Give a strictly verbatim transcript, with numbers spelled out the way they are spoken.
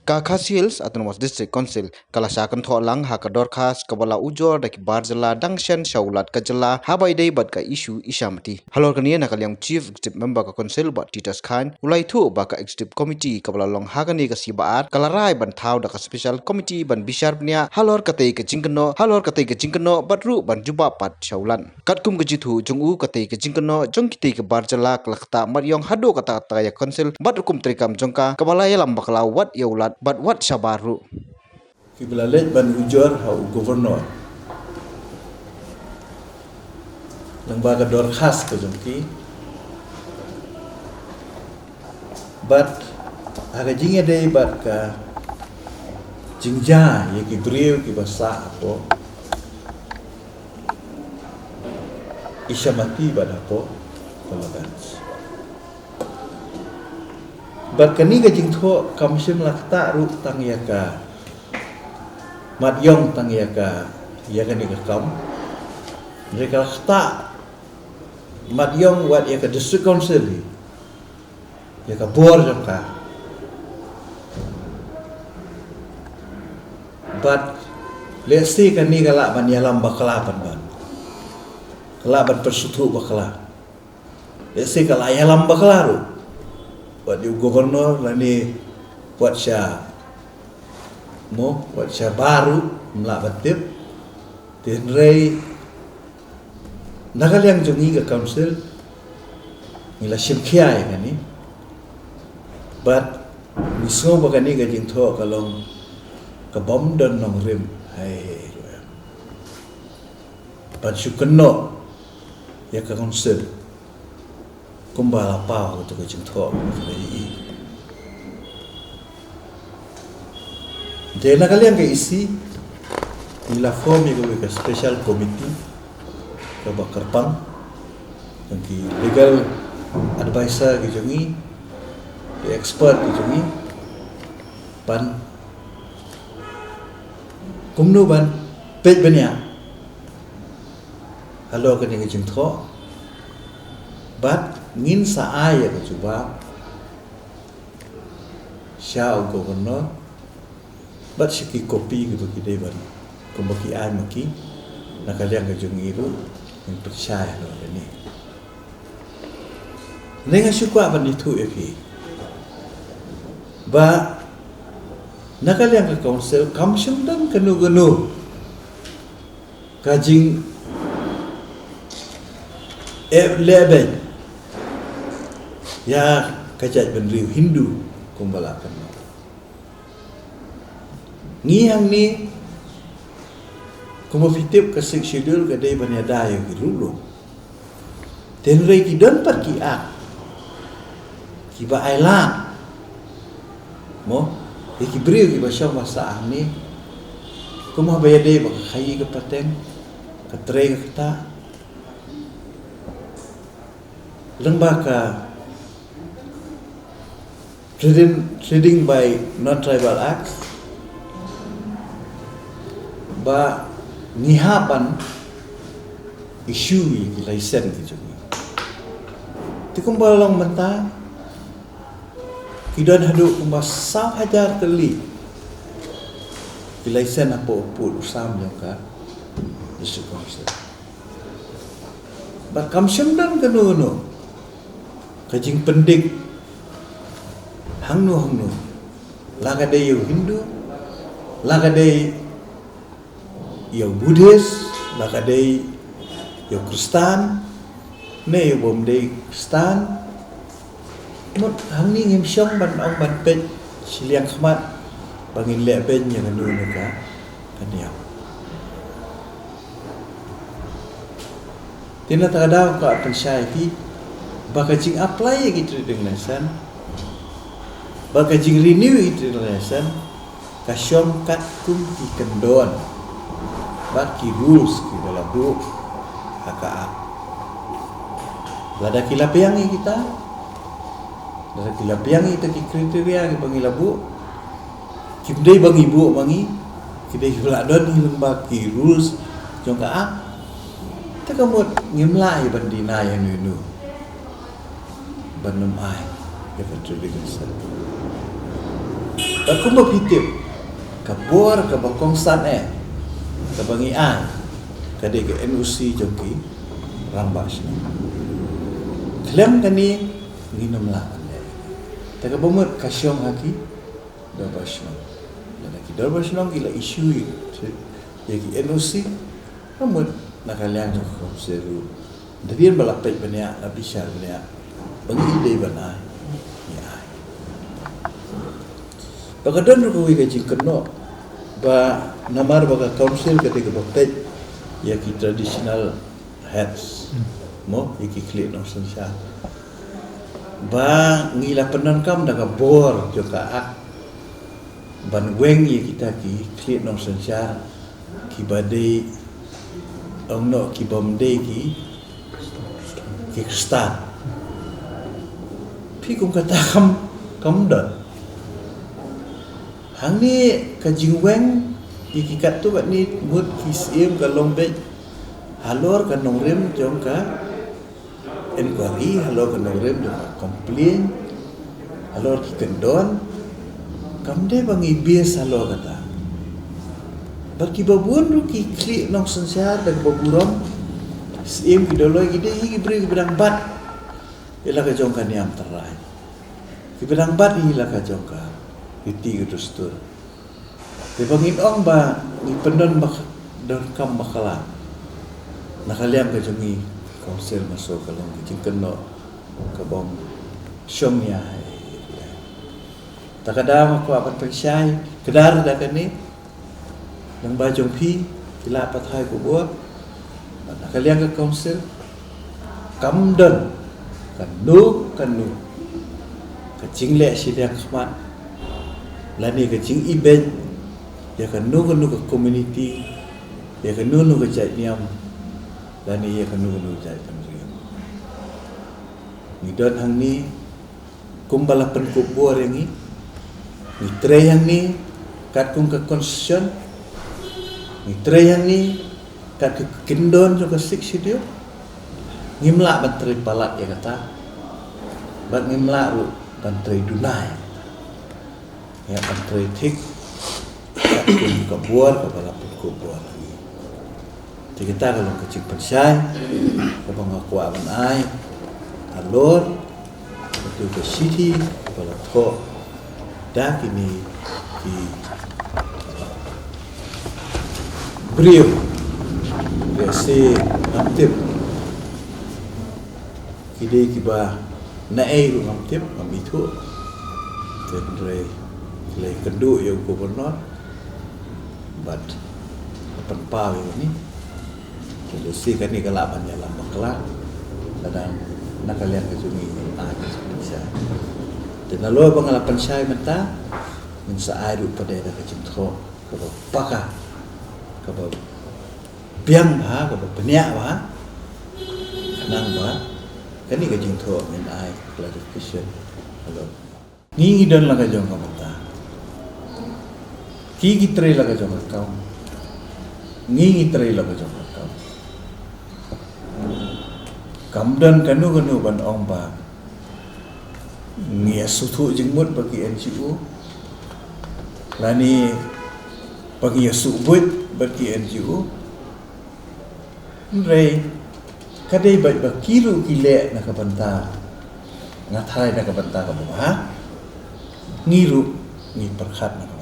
Ka Khasi Hills Autonomous District Council ka la shah kynthoh lang ha ka dorkhas kaba la ujor da ki bar jylla dang shen sha u Lat ka jylla ha ba ïadei bad ka issue Isha Mati. Halor kane, na ka liang Chief Executive Member ka Council, Bah Titus Chyne, u la ïathuh ba ka Executive Committee kaba la long ha kane ka sngi Ba-ar ka la rai ban thaw da ka Special Committee ban bishar bniah halor katei ka jingkynnoh, halor katei ka jingkynnoh bad ruh ban jubab pat sha u Lat. Katkum ka jingïathuh jong u, katei ka jingkynnoh jong kitei ki bar jylla ka la ktah mat ïong haduh katta katta ïa ka Council bad rukom treikam jong ka kaba la ïalam bakla wat ïa u Lat bad wat shabar ruh. Kiba la leit ban ujor ha u Governor lyngba ka dorkhas ka jong ki. Bad ha ka jingïadei bad ka jingjia ïa ki briew kiba sah hapoh Isha Mati bad hapoh Palaganj. Bad kane ka jingthoh kam shym la ktah ruh tang ïa ka mat ïong tang ïa ka, ïa kane ka kam. Hynrei ka la ktah mat ïong wat ïa ka District Council hi, ïa ka bor jong ka. Bad lehse kane ka lah ban ïalam bakla pat ban, ka lah ban pynsngewthuh bakla. Lehse ka lah ïalam bakla ruh wat ïa u Governor lane wat sha, mo, wat shabar ruh, ym lah ban tip. Te hynrei na ka liang jong ngi ka Council ngi la shim khia ïa kane. Bad ngi sngew ba kane ka jingthoh ka long ka bym don nongrim. Hai ruh em, ban shu kynnoh ïa ka Council kumba la paw kato ka jingthoh ka la ïohi. Te na ka liang ka E C ngi la form ïa kawei ka Special Committee kaba kyrpang jong ki legal advisor ki jong ngi, ki expert ki jong ngi, ban kumno ban peit bniah halor kane ka jingthoh. Bad ngin sa ai ïa ka jubab sha u Governor bad sha ki kopi kiba ki dei ban, kumba ki ai ma ki, na ka liang ka jong ngi ruh ngin pynshai halor kane. Hynrei nga shu kwah ban ïathuh ïa phi ba na ka liang ka Council kam shym don kano kano ka jing, eh, lehbeiñ ïa ka jaitbynriew Hindu kumba la kynnoh. Ngi hangne kumba phi tip ka Sixth Schedule ka dei ban ïada ïa ki ruh ruh. Te hynrei ki don pat ki Act kiba ailad, mo, ïa ki briew kiba shong ba sah hangne, kum haba ïadei bad ka khaïi ka pateng, ka trei ka ktah, lyngba ka Trading, trading by non-tribal acts, ba ngi hap ban issue ïa ki license ki jong ngi. Te kumba long mynta ki don haduh kumba saw hajar tylli ki license hapoh u pud u sam jong ka District Council. Bad kam shym don kano kano ka jingpyndik hangno hangno, la ka dei ïa u Hindu, la ka dei ïa u Buddhist, la ka dei ïa u Khristan ne ïa u bym dei Khristan. Mut hangne ngim shong ban ong ban peit shiliang khmat ba ngin lehbeiñ ïa kano kano ka, ka niam. Te na kata ka daw nga kwah pynshai ïa phi ba ka jing-apply ïa ki trading license bad ka jing-renew ïa ki trading license ka shong katkum ki kyndon bad ki rules kiba la buh ha ka Act. Lada ki la biang ïa kita, lada ki la biang ïa kita ki criteria kiba ngi la buh, kim dei ba ngi buh ma ngi, ki dei kiba la don lyngba ki rules jong ka Act. Te ka mut ngim lah ïa ban deny ïano ïano ban ym ai ïa ka trading license. Bad kumba phi tip, ka bor kaba kongsan eh, kaba ngi ai, ka dei ka N O C jong ki rangbah shnong. Khlem kane, ngin ym lah ban leh. Te kaba mut ka shong ha ki dorbar shnong. Lada ki dorbar shnong ki la issue ïa ki N O C, ka mut na ka liang jong ka council ruh, hadien ba la peit bniah, la bishar bniah, ba ngi dei ban ai, ngi ai. Ba ka don ruh kawei ka jingkynnoh ba namar ba ka council ka dei kaba peit ïa ki traditional heads, mo, ïa ki khlieh nongsynshar, ba ngi la pyndonkam da ka bor jong ka Act ban weng ïa kita ki khlieh nongsynshar kiba dei, ong noh, kibym dei ki, ki Khristan. Phi kum kata kam, kam don. Hangne ka jingweng ïa ki katto katne ngut ki syiem ka long beit halor ka nongrim jong ka inquiry, halor ka nongrim jong ka complaint, halor ki kyndon. Kam dei ba ngi base halor kata. Bad kiba bun ruh ki khlieh nongsynshar da kaba burom, syiem, ki doloi, ki dei hi ki briew kiba dang bat ïa la ka jong ka niam tynrai, kiba dang bat ïa la ka jong ka riti ka dustur. Te ba ngin ong ba ngi pyndon bak-, donkam bakla na ka liang ka jong ngi, council maso, ka long ka jingkynnoh kabym shong ïa. Ta ka daw nga kwah ban pynshai kdar da kane, nang ba jong phi ki la pathai khubor, na ka liang ka council kam don kano kano ka jingleh shiliang khmat lane ka jingibeiñ ïa kano kano ka community, ïa kano kano ka jait niam, lane ïa kano kano ka jait pynriew. Ngi don hangne kumba la pynkup bor ïa ngi. Ngi trei hangne katkum ka constitution. Ngi trei hangne kat ka kyndon jong ka Sixth Schedule. Ngim lah ban trei palat ïa kata. Bad ngim lah ruh ban trei duna ïa kata. Ngi hap ban trei thik katkum ka bor kaba la pynkup bor ïa ngi. Te kata ka long ka jingpynshai kaba nga kwah ban ai halor katu ka shithi kaba la thoh da kine ki briew, lehse ngam tip, ki dei kiba naei ruh ngam tip, ngam ithuh. Te hynrei ki la ïakynduh ïa u Governor bad la pynpaw ïa une. Te lehse kane ka lah ban ïalam bakla lada na ka liang ka jong ngi ngin ai ka jingpynshai. Te nalor ba nga la pynshai mynta, ngin sa ai ruh pat da ka jingthoh kaba paka, kaba biang bha, kaba bniah bha, khnang ba kane ka jingthoh ngin ai clarification halor. Ngi ngi don la ka jong ka bynta. Ki ki trei la ka jong ka kam. Ngi ngi trei la ka jong ka kam. Kam don kano kano ban ong ba ngi ïa sngewthuh jingmut bad ki N G O, lane ba ngi ïa sngewbuit bad ki N G O. Hynrei ka dei bad ba ki ruh ki leh na ka bynta, nga tharai na ka bynta kaba bha, ngi ruh ngi pyrkhat na ka